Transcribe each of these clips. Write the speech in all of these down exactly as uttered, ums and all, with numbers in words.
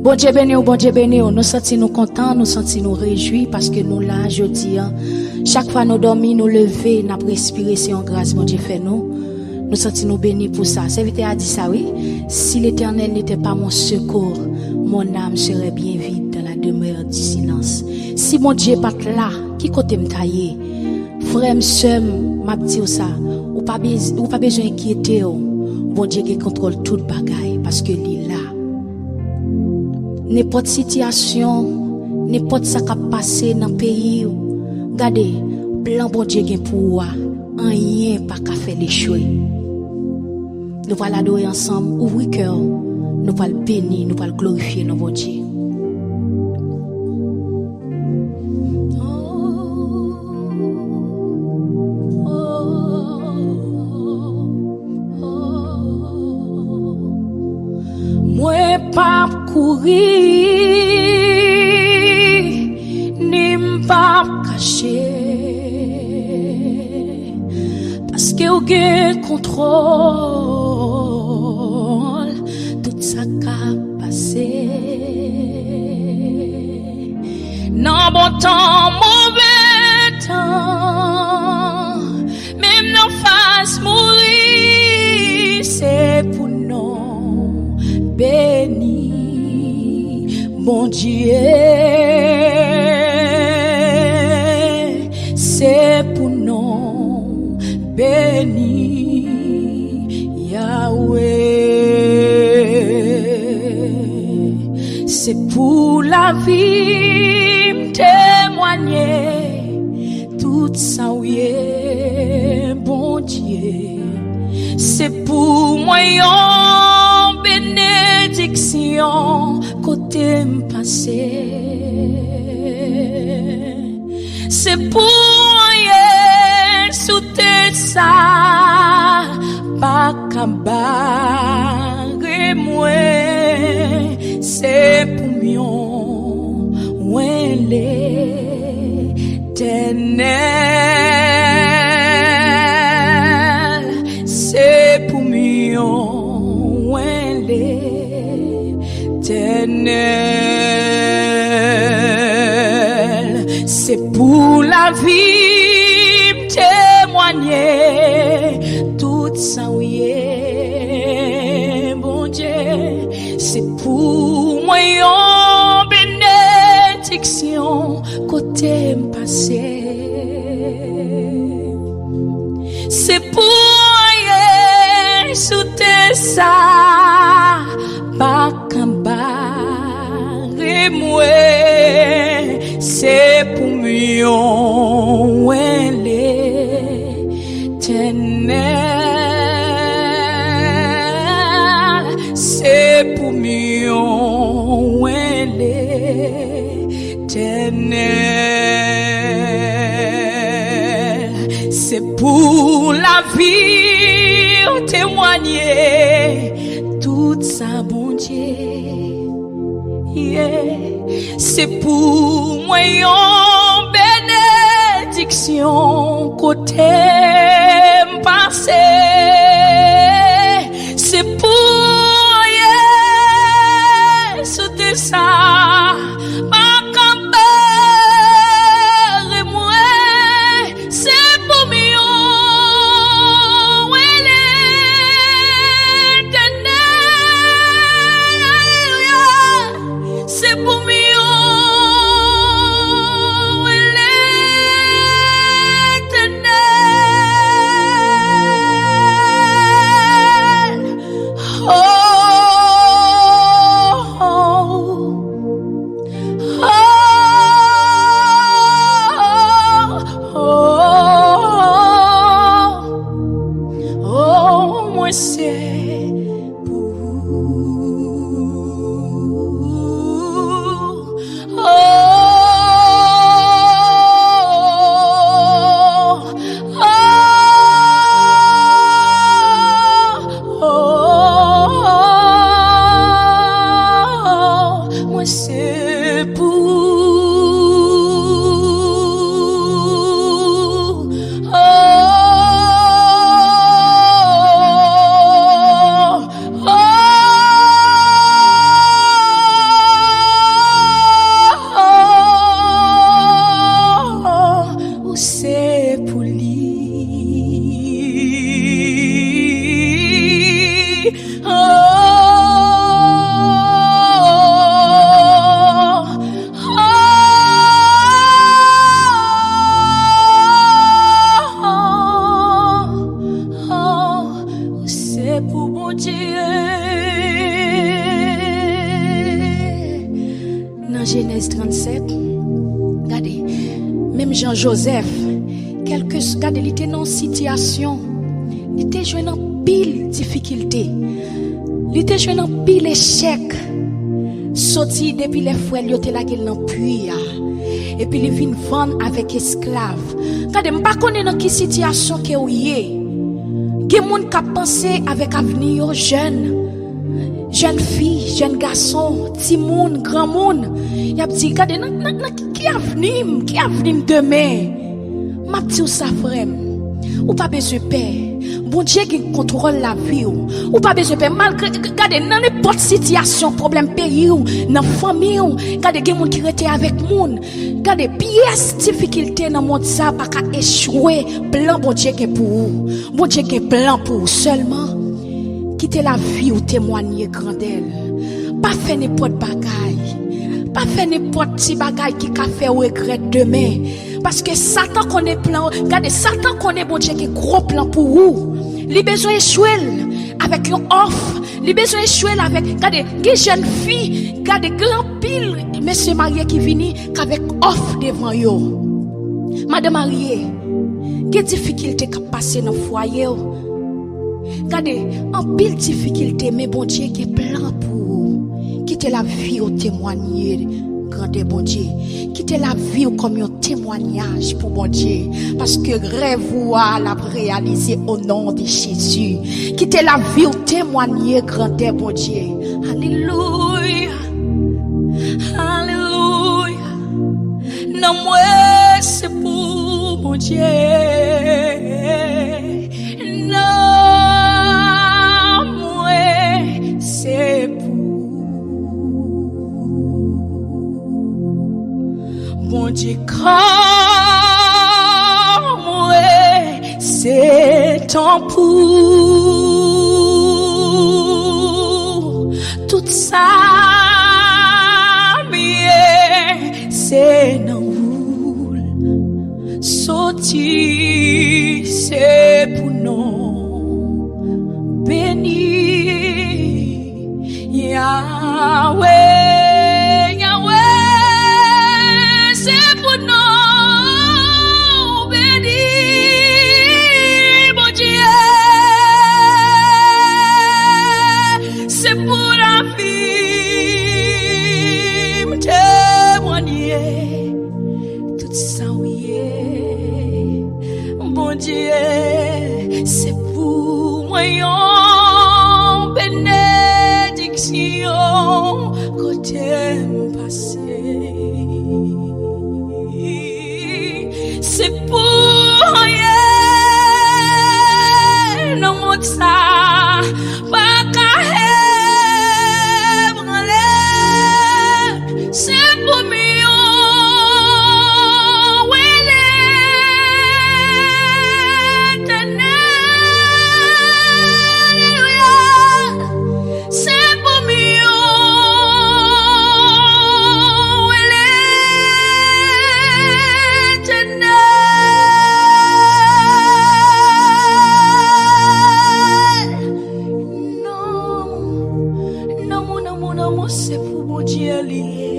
Bondye beni w, Bondye beni w. Nou santi nou kontan, nou santi nou rejwi paske nou la jodi a. Chak fwa nou dòmi, nou leve, n ap respire, se yon gras Bondye fè nou. Nou santi nou beni pou sa. Sèvitè a di sa, wi. Si l'Éternel n'était pas mon secours, mon âme serait bien vide dans la demeure du silence. Si Bondye pa t la, ki kote m ta ye? Frè m, sè m, m ap di w sa, ou pa bez-, ou pa bezwen enkyete w. Bondye gen kontwòl tout bagay, paske li la. Nenpòt sitiyasyon, nenpòt sa k ap pase nan peyi w, gade, plan Bondye gen pou ou a, anyen pa ka fè l echwe. Nou pral adore ansanm, ouvri kè w, nou pral beni, nou pral glorifye non Bondye. Mwen p ap kouri, ni m p ap kache, paske w gen kontwòl tout sa k ap pase. Nan bon tan, move tan, menm nan faz mouri, se pou non beni Bondye, se pou non beni Yahweh. Se pou lavi m temwanye tout sa w ye, Bondye. Se pou mwen yon benediksyon kote m pase. Se pou anyen sou tè sa pa ka bare mwen. Se pou m yon wen Letènèl. Se pou m yon wen Letènèl. Se pou lavi m temwanye tout sa w ye, Bondye. Se pou mwen yon benediksyon kote m pase. Se pou anyen sou tè sa pa ka bare mwen. Se pou m yon wen Letènèl. Se pou m yon wen Letènèl. Se pou lavi w temwanye tout sa, Bondye. Yeah. Se pou mwen yon benediksyon kote m pase. Se pou anyen sou tè sa pa ka bare mwen. Se pou m yon wen Letènèl. Alelouya. Se pou m yon wen Letènèl. Oh, oh, oh. Jenèz trannsèt, gade, menm jan Jozèf, kèlke, gade, li te nan yon sitiyasyon, li te jwenn anpil difikilte, li te jwenn anpil echèk, soti depi lè frè l yo te lage l nan pwi a, epi li vin vann avèk esklav. Gade, m pa konnen nan ki sitiyasyon ke w ye. Gen moun k ap panse avèk avni yo, jèn, jèn fi, jèn gason, timoun, granmoun. Y ap di, "Gade, nan, nan, nan ki, ki avni m, ki avni m demen?" M ap di w sa, frè m. Ou pa bezwen pè. Bondye gen kontwòl lavi w. Ou pa bezwen pè. Malgre, g-, gade, nan nenpòt sitiyasyon, pwoblèm peyi w, nan fanmi w, gade, gen moun ki rete avèk moun. Gade, pyès difikilte nan mond sa pa ka echwe plan Bondye gen pou ou. Bondye gen plan pou ou sèlman. Kite lavi w temwanye grandè l. Pa fè nenpòt bagay. Pa fè nenpòt ti bagay ki ka fè w regrèt demen. Paske Satan konnen plan, gade, Satan konnen Bondye gen gwo plan pou ou. Li bezwen echwe l avèk yon òf. Li bezwen echwe l avèk, gade, gen jèn fi, gade, gen anpil mesye marye ki vini k avèk òf devan yo. Madan marye, gen difikilte k ap pase nan fwaye w. Gade, anpil difikilte, men Bondye gen plan pou ou. Kite lavi w temwanye grandè Bondye. Kite lavi w kòm yon temwanyaj pou Bondye. Paske rèv ou a, l ap reyalize o non de Jezi. Kite lavi w temwanye grandè Bondye. Alelouya. Alelouya. Nanm mwen se pou Bondye. Nanm mwen se pou Bondye. Kò mwen se tanpou. Tout sa m ye, se nan ou l soti, se pou non beni. Yawe, Yawe, se pou non w beni, Bondye. Se pou lavi m temwanye. Tout sa w ye, Bondye, se pou mwen yon benediksyon kote m pase. Se pou anyen nan mond sa pa ka ebranle. Se pou m yon rele Letènèl. Alelouya. Se pou m yon rele Letènèl. Non, non, non, non, non, se pou Bondye li ye.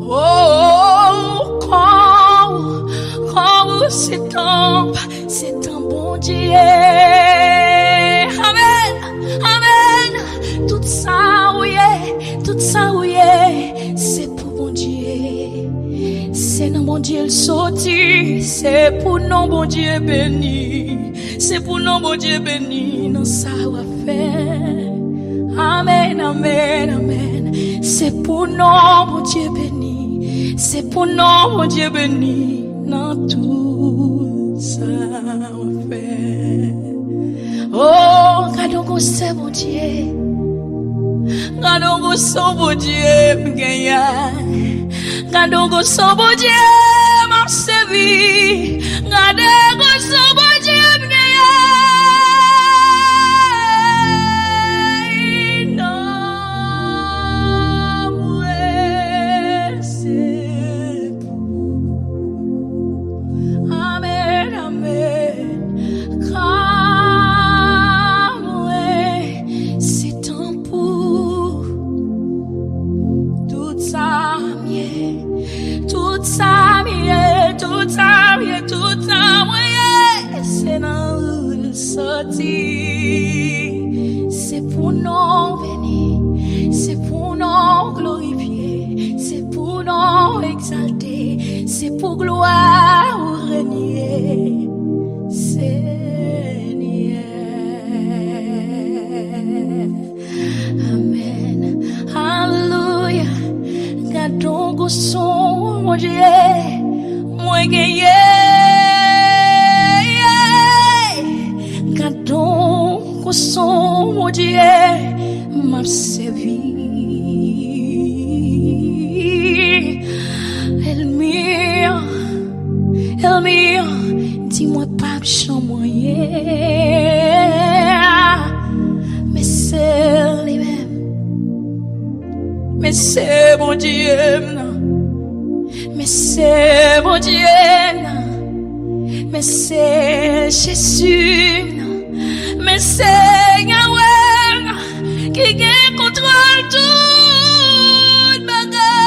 Oh, kò, kò se tanp, se tanp Bondye. Amèn, amèn. Tout sa w ye, tout sa w ye, se pou Bondye. Se nan Bondye l soti, se pou non Bondye beni. Se pou non Bondye beni nan sa w ap fè. Amèn, amèn, amèn. Se pou non Bondye beni. Se pou non Bondye beni nan tout sa w ap fè. Oh, gade yon gwosè Bondye. Gade yon gwosè Bondye m genyen. Gade yon gwosè Bondye m ap sèvi. Gade gwosè Bondye m genyen. Non mwen se pou. Amèn, amèn. Kò mwen se tanpou. Soti. Se pou non w beni, se pou non w glorifye, se pou non w egzalte, se pou glwa ou renye, Senyè. Amèn. Alelouya. Gad on gwo son, Bondye, mwen genyen. Gad on gwo son, Bondye, m ap sèvi. Ènmi an, ènmi an, di mwen p ap janm anyen. Men se li menm. Men se Bondye m nan. Men se Bondye m nan. Men se Jezi m nan. Men se Yahweh m nan ki gen kontwòl tout bagay.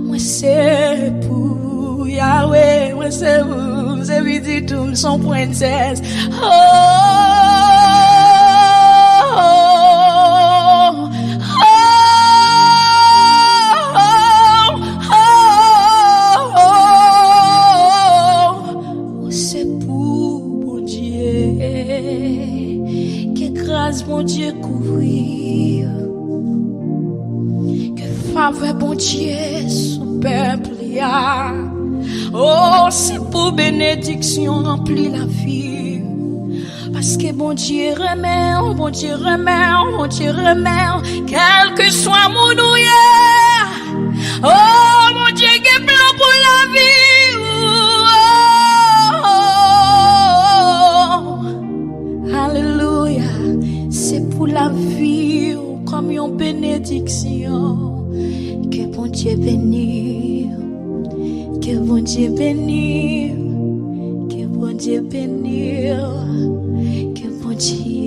Mwen se pou Yahweh, mwen se pou, m se pitit ou, m se yon prensès. Oh, oh, oh, oh, oh, oh. Ou se pou Bondye. Ke gras Bondye kouvri w. Ke favè Bondye sou pèp li a. Oh, se pou benediksyon ranpli lavi w. Paske Bondye renmen w, Bondye renmen w, Bondye renmen w. Kèlkeswa moun ou ye, oh, Bondye gen plan pou lavi w. Oh, alelouya. Se pou lavi w kòm yon benediksyon. Ke Bondye beni w. Ke Bondye beni w. Ke Bondye beni w. Ke Bondye